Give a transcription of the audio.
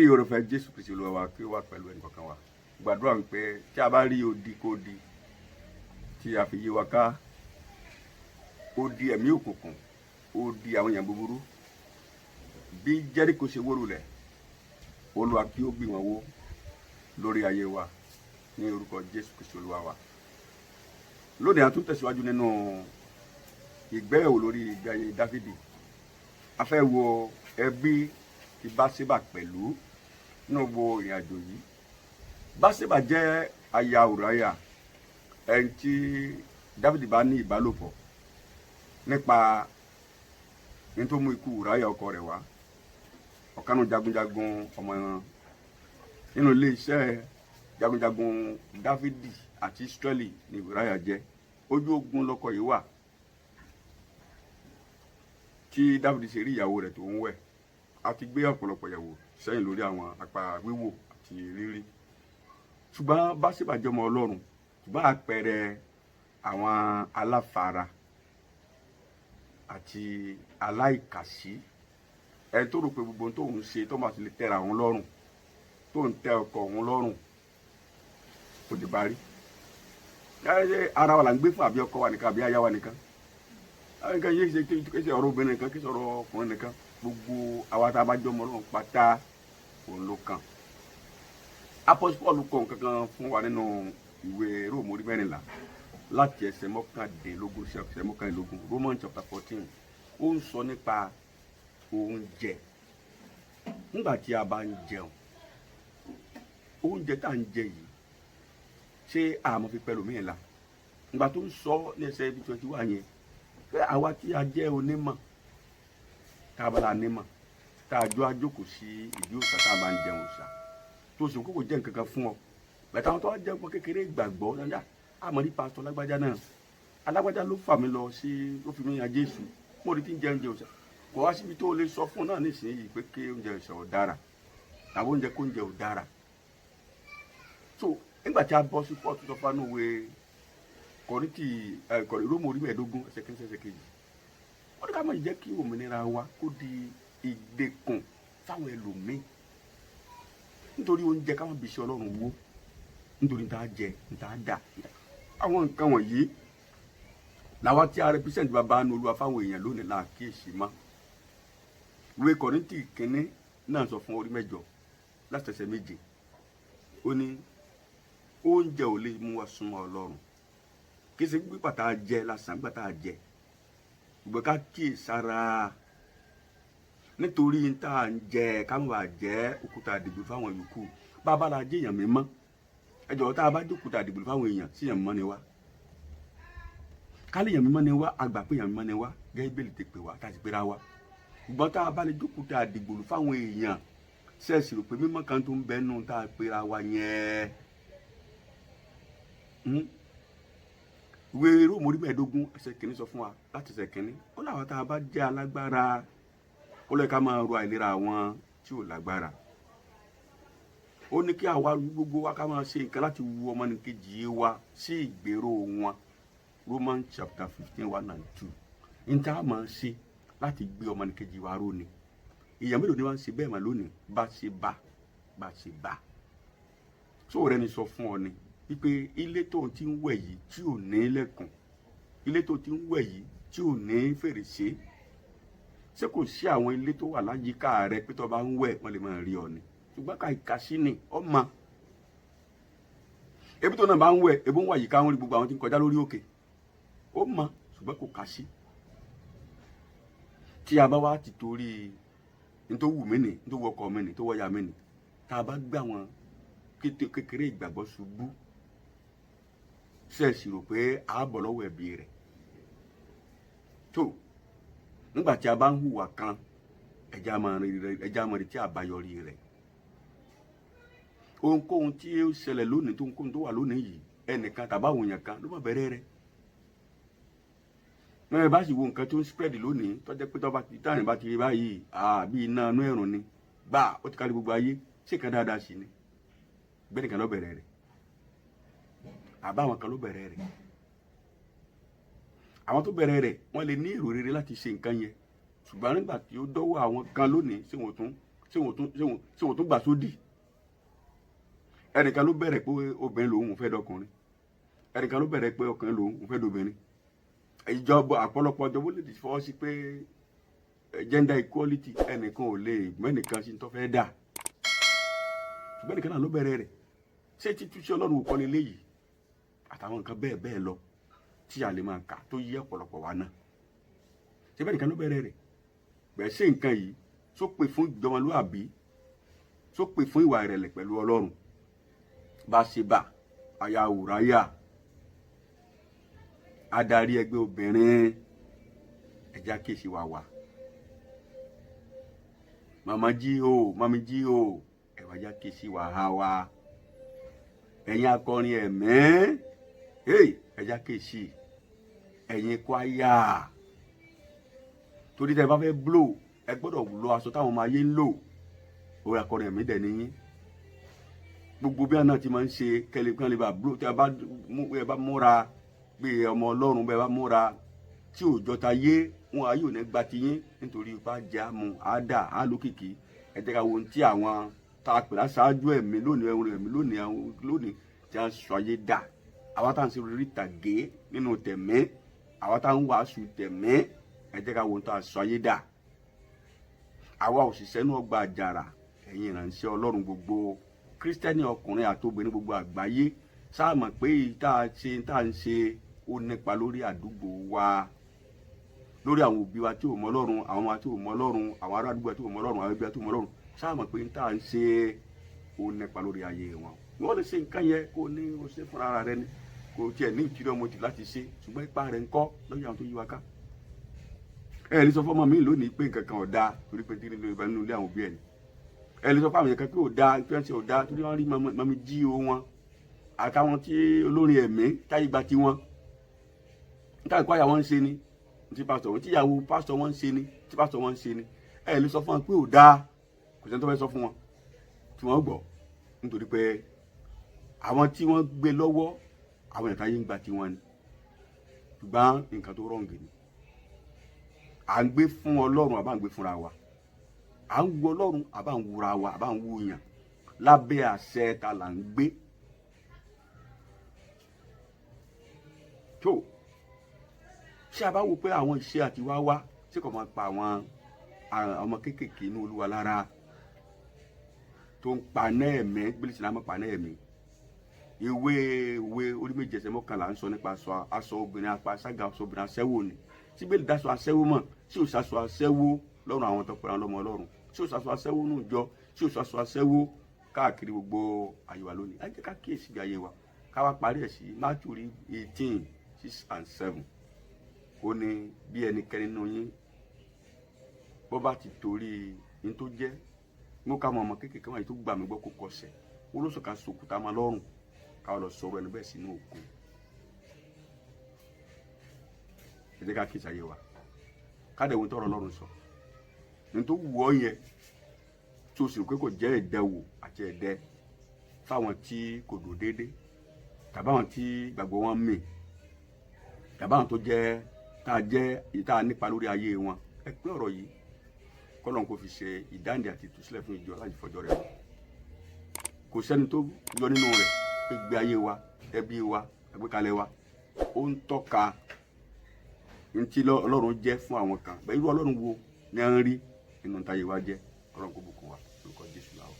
Oore-ọ̀fẹ́ Jésù Kristi Olúwa wa kí ó wà pẹ̀lú ẹnì kọ̀ọ̀kan wa. Gbàdúrà wípé tí a bá rí odi kó di tí a fi yí wa ká, odi ẹ̀mí òkùnkùn, odi àwọn èèyàn búburú, bí Jẹ́ríkò ṣe wó lulẹ̀, Olúwa kí ó bì wọ́n wó lórí ayé wa ní orúkọ Jésù Kristi Olúwa wa. Lónìí, a tún tẹ̀síwájú nínú ìgbéyẹ̀wò lórí ìgbé ayé Dáfídì. A fẹ́ wo ẹbí ti Báṣébà pẹ̀lú nínú gbogbo ìrìn àjò yìí. Báṣébà jẹ́ aya Ùráyà, ẹni tí Dáfídì bá ní ìbálòpọ̀ nípa ní tó mú ikú Ùráyà ọkọ rẹ̀ wá, ọ̀kanú jagunjagun ọmọ nínú ilé iṣẹ́ jagunjagun Dáfídì àti Ísírẹ́lì ní Ùráyà jẹ́. Ojú ogun lọkọ yìí wà tí Dáfídì ṣe rí ìyàwó rẹ̀ tó ń wẹ̀. A ti gbé ọ̀pọ̀lọpọ̀ yẹ̀wò sẹ́yìn lórí àwọn apá wíwò àti rírí, ṣùgbọ́n Báṣébà jẹ́ ọmọ Ọlọ́run, ṣùgbọ́n àpẹẹrẹ àwọn aláfara àti aláìkàsí, ẹni tó rò pé gbogbo ohun tó ń ṣe tó máa ti lè tẹ́ra òun lọ́rùn, tó ń tẹ́ ọkọ òun lọ́rùn, ó ti parí. Ara wa là ń gbé fún, àbí ọkọ wa nìkan, àbí aya wa nìkan? Àwọn nǹkan yìí ṣe kí ṣe ọ̀rọ̀ obìnrin nìkan, kí ṣe ọ̀rọ̀ ọkùnrin nìkan. Gbogbo àwa tá a bá jọmọ Ọlọ́run pátá, òun ló kàn. Apostle Paul kọ nǹkan kan fún wa nínú ìwé Róòmù orí 14 láti ẹsẹ̀ 19 sí ẹsẹ̀ 21, Romans chapter 14. Ó ń sọ nípa oúnjẹ. Nígbà tí a bá ń jẹun, oúnjẹ tá à ń jẹ yìí, ṣé àmọ́ fi pẹ̀lú mí la? Nígbà tó ń sọ ní ẹsẹ̀ ibi 21 yẹn pé àwa tí a jẹ́ onímọ̀, tá a bá la nímọ̀, tá a jọ àjókòó sí ìdí òòṣà, tá a bá ń jẹun òòṣà, tó sì kókò jẹ́ nǹkan kan fún ọ bẹ̀tẹ̀, àwọn tó wá jẹ́ ọmọ kékeré ìgbàgbọ́ náà, àmọ́ ní pásítọ̀ lágbájá náà, alágbájá ló fà mí lọ sí, ló fi mí yan Jésù, mo rí tí ń jẹ oúnjẹ òòṣà. Kò wá síbi tó lè sọ fún náà nísìnyí pé kí oúnjẹ òòṣà ò dára tàbí oúnjẹ kóúnjẹ ò dára. So nígbà tí a bọ́ sí pọ́ọ̀tù tó fánú wé Kọ́ríńtì ẹ kọ́rí Róòmù orí 15, ẹsẹ̀ 1, ẹsẹ̀ 2, wọ́n ní ká má jẹ́ kí òmìnira wa kó di ìdẹkùn fáwọn ẹlòmíì nítorí oúnjẹ, ká má bí iṣẹ́ Ọlọ́run wó nítorí níta jẹ, níta dà. Àwọn nǹkan wọ̀nyí làwa tí a represent bàbá nu Olúwa fáwọn èèyàn lónìí là kíyèsí mọ́. Ìwé Kọ́ríńtì kínní náà sọ fún orí 8 láti ẹsẹ̀ 7, ó ní oúnjẹ ò lè mú wa súnmọ́ Ọlọ́run. Kí ṣe gbígbà tá a jẹ lásán, gbà tá a jẹ gbogbo, ká kíyè sára nítorí tá à ń jẹ, ká má bàa jẹ òkúta àdìgbò fáwọn yòókù. Bàbá la jẹ́ èèyàn mímọ́, ẹ jọ̀wọ́, tá a bá jókòó àdìgbò fáwọn èèyàn, sí èèyàn mímọ́ ni wá? Ká lè èèyàn mímọ́ ni wá, àgbà pé èèyàn mímọ́ ni wá gẹ́gẹ́ bí èlì ti pè wá tá a ti pera wa. Ṣùgbọ́n tá a bá lè jókòó àdìgbò fáwọn èèyàn, ṣẹ́ẹ̀sì rò pé mímọ́ kan tó ń bẹ nù tá a pera wa yẹn? Ìwé Róòmù orí 15, ẹsẹ̀ 1 sọ fún wa láti ẹsẹ̀ 1, ó láwọn tá a bá jẹ́ alágbára, ó lè ká máa ro àìlera àwọn tí ò lágbára. Ó ní kí àwa gbogbo wa ká máa ṣe nǹkan láti wu ọmọnìkejì wa sí ìgbèrò wọn, Romans chapter 15, 1 and 2. Ní tá a máa ṣe láti gbé ọmọnìkejì wa ró ni. Èèyàn mélòó ni wọ́n ń ṣe bẹ́ẹ̀ mà lónìí? Bá ṣe bá bá ṣe bá sóò rẹ ni sọ fún ọ ni wípé ilé tó ti ń wẹ̀ yìí tí ò ní lẹ́kùn, ilé tó ti ń wẹ̀ yìí tí ò ní fèrèsé, ṣé kò sí àwọn ilé tó wà láyìíká rẹ pé tó bá ń wẹ̀, wọ́n lè máa rí ọ ni? Ṣùgbọ́n ká ìkàsí ni ọmọ ebi tó náà bá ń wẹ̀, ebi ń wà yìíká, wọn rí gbogbo àwọn tí ń kọjá lórí òkè, ó mọ, ṣùgbọ́n kò kà sí. Tí a bá wá ti torí ní tó wù mí nì, ní tó wù ọkọ mi nì, tó wọ́ya mi nì, tá a bá gbé àwọn kékeré ìgbàgbọ́ ṣubú, ṣẹ́ẹ̀sì rò pé a bọ̀ lọ́wọ́ ẹ̀bi rẹ̀ tó? Nígbà tí a bá ń hùwà kan, ẹja máa retí àbáyọrí rẹ̀. Ohunkóhun tí ó ṣẹlẹ̀ lónìí, tó ohunkóhun tó wà lónìí yìí, ẹnìkan tàbí àwọn èèyàn kan ló mọ̀ bẹ̀rẹ̀ rẹ̀. Ẹ bá sì wo nǹkan tó ń spread lónìí, tó jẹ́ pé tó bá ti táyà bá ti rí báyìí, bí iná inú ẹ̀rùn ni gbà, ó ti kárí gbogbo ayé. Ṣé kan dáadáa sí ni bẹ́ẹ̀ nìkan ló bẹ̀rẹ̀ rẹ̀, àbá àwọn kan ló bẹ̀rẹ̀ rẹ̀? Àwọn tó bẹ̀rẹ̀ rẹ̀, wọ́n lè ní èrò rere láti ṣe nǹkan yẹn, ṣùgbọ́n nígbà tí ó dọ́wọ́ àwọn kan lónìí, ṣé wọ́n tún Ṣé wọn tún gbà sódì? Ẹnìkan ló bẹ̀rẹ̀ pé obìnrin lòun fẹ́ dọkùnrin, ẹnìkan ló bẹ̀rẹ̀ pé ọkùnrin lòun fẹ́ dobìnrin. Ìjọba àpọ̀lọpọ̀ ìjọba lè fọwọ́ sí pé gender equality. Ẹnìkan ò lè mẹ́nìkan sí tó fẹ́ dà, ṣùgbọ́n ẹnìkan náà ló bẹ̀rẹ̀ rẹ̀. Ṣé títú sí Ọlọ́run kọ́ ni léyìí àtàwọn nǹkan bẹ́ẹ̀ bẹ́ẹ̀ lọ tí a lè máa kà tó yí ọ̀pọ̀lọpọ̀ wa náà? Ṣé bẹ́ẹ̀ nìkan ló bẹ̀rẹ̀ rẹ̀ bẹ́ẹ̀? Ṣé nǹkan yìí tó pè fún ìjọmọlúàbí, tó pè fún ìwà ìrẹ̀lẹ̀ pẹ̀lú Ọlọ́run? Bá ṣe bá aya Wùráyà, adarí ẹgbẹ́ obìnrin, ẹja kéèsì wà wà. Màmá jí o, màmí jí o, ẹwà já kéèsì wà á wa. Ẹ̀yin akọrin ẹ̀mí, ẹja kéèsì. Ẹ̀yin kwaya, torí tẹ́ ẹ bá fẹ́ blow, ẹ gbọ́dọ̀ lo aṣọ táwọn ọmọ ayé ń lò. Orí akọrin ẹ̀mí dẹ̀ níyìn, gbogbo bí wọn náà ti máa ń ṣe kẹlẹ kan lè bá blow. Tẹ́ ẹ bá múra bí ọmọ Ọlọ́run, bẹ́ẹ̀ bá múra tí òjò ta yé wọn, ayé ò ní gba ti yín, nítorí ipá jẹ́ àmú àdá àlókìkí. Ẹ jẹ́ ká wo ohun tí àwọn tá a pè láṣáájú ẹ̀mí lónìí, ẹ̀hún ẹ̀mí lónìí lónìí tí a sọ ayé dà. Àwa tá à ń ṣe orí ìtàgé nínú tẹ̀mí, àwa tá à ń wàásù tẹ̀mí, ẹ jẹ́ ká wo ohun tá a sọ ayé dà. Àwa òṣìṣẹ́ inú ọgbà àjàrà, ẹ̀yin ìránṣẹ́ Ọlọ́run gbogbo, Kírísítẹ́nì ọkùnrin àti obìnrin gbogbo àgbáyé, sáà mọ̀ pé tá a ṣe, tá a ń ṣe, ó nípa lórí àdúgbò wa, lórí àwọn òbí wa tí ò mọ Ọlọ́run, àwọn ọmọ tí ò mọ Ọlọ́run, àwọn ará àdúgbò tí ò mọ Ọlọ́run, àwọn ẹbí tí ò mọ Ọlọ́run? Sáà mọ̀ pé tá a ń ṣe, ó nípa lórí ayé wọn? Wọ́n lè ṣe nǹkan yẹn kó ní o ṣe fúnra ara rẹ ni, kò tiẹ̀ ní ìtìrí ọmọ tì láti ṣe, ṣùgbọ́n ipa rẹ̀ ń kọ́ lórí àwọn tó yí wa ká. Ẹ lè sọ fọmọ mi lónìí pé nǹkan kan ò dáa, torí pé tí nínú ìbá nínú ilé àwọn òbí ẹ ni. Ẹ lè sọ fún àwọn yẹn kan pé ò dáa, pé wọ́n ṣe ò dáa, torí wọ́n rí mami jí o wọn àtàwọn tí olórin ẹ̀mí táyé gba tiwọn, níta ìkọ́ àyà wọn ń ṣe ni tí pásítọ̀ wọn, tíyàwó pásítọ̀ wọn ń ṣe ni tí pásítọ̀ wọn ń ṣe ni. Ẹ lè sọ fún wọn pé ò dáa, kò sẹ́ni tó fẹ́ sọ fún wọn tí wọ́n gbọ́, nítorí pé àwọn tí wọ́n gbé lọ́wọ́, àwọn èèyàn táyé ń gba tiwọn ni. Ṣùgbọ́n nǹkan tó wrong ni à ń gbé fún Ọlọ́run, àbá ń gbé fúnra wa, à ń wu Ọlọ́run, àbá ń wura wa, àbá ń wu yàn. Lábẹ́ àṣẹ ta là ń gbé tó? Ṣé a bá wo pé àwọn iṣẹ́ àti wá wá, ṣé kò máa pa àwọn ọmọ kéékèèké inú Olúwa lára, tó ń paná ẹ̀mí gbélé sinamọ́, paná ẹ̀mí? Ìwé ìwé orí 7 ẹsẹ̀ 11 ń sọ nípa aṣọ obìnrin apá ṣága, aṣọ obìnrin aṣẹ́wó ni. Tí bẹ́ẹ̀ dáṣọ aṣẹ́wó mọ̀, tí ò ṣaṣọ aṣẹ́wó lọ́rùn àwọn tó pẹ̀lú ọlọ́mọ Ọlọ́run, tí ò ṣaṣọ aṣẹ́wó nù jọ, tí ò ṣaṣọ aṣẹ́wó káàkiri gbogbo ayé wa lónìí, ẹ jẹ́ ká kíyèsí ibi ayé wa. Ká wá parí ẹ̀ sí Matthew 18:6 and 7. Ó ní bí ẹnikẹ́ni nínú yín bó bá ti torí ní tó jẹ́ mú ká mọ ọmọ kékeré wáyé tó gbà mí gbọ́ kó kọsẹ̀, ó ló sọ ká sòkúta máa lọ́rùn, ká lọ sọ̀rọ̀ ẹni bẹ́ẹ̀ sínú òkun. Ẹ jẹ́ ká kíyèsí ayé wa, ká dẹ̀ wo tọrọ Ọlọ́run sọ ní tó wù ọ́ yẹn, tó sì rò pé kò jẹ́ ẹ̀dẹ́wò àti ẹ̀dẹ́ fáwọn tí kò dò déédé, tàbí àwọn tí gbàgbọ́ wọn mì, tàbí àwọn tó jẹ́ tá a jẹ́ tá a nípa lórí ayé wọn. Ẹ pé ọ̀rọ̀ yìí, kọ́lọ́n kò fi ṣe ìdáǹdè àti ìtúsílẹ̀ fún ìjọ láti fọjọ́ rẹ̀ lọ. Kò sẹ́ni tó yọ nínú rẹ̀ pé gbé ayé wa, ẹbí wa, àgbékalẹ̀ wa, ó ń tọ́ka ntí Ọlọ́run jẹ́ fún àwọn kan bẹ́ẹ̀. Irú Ọlọ́run wo ni à ń rí nínú táyé wa jẹ́? Ọlọ́run kò bùkún wa lórúkọ Jésù làwọn.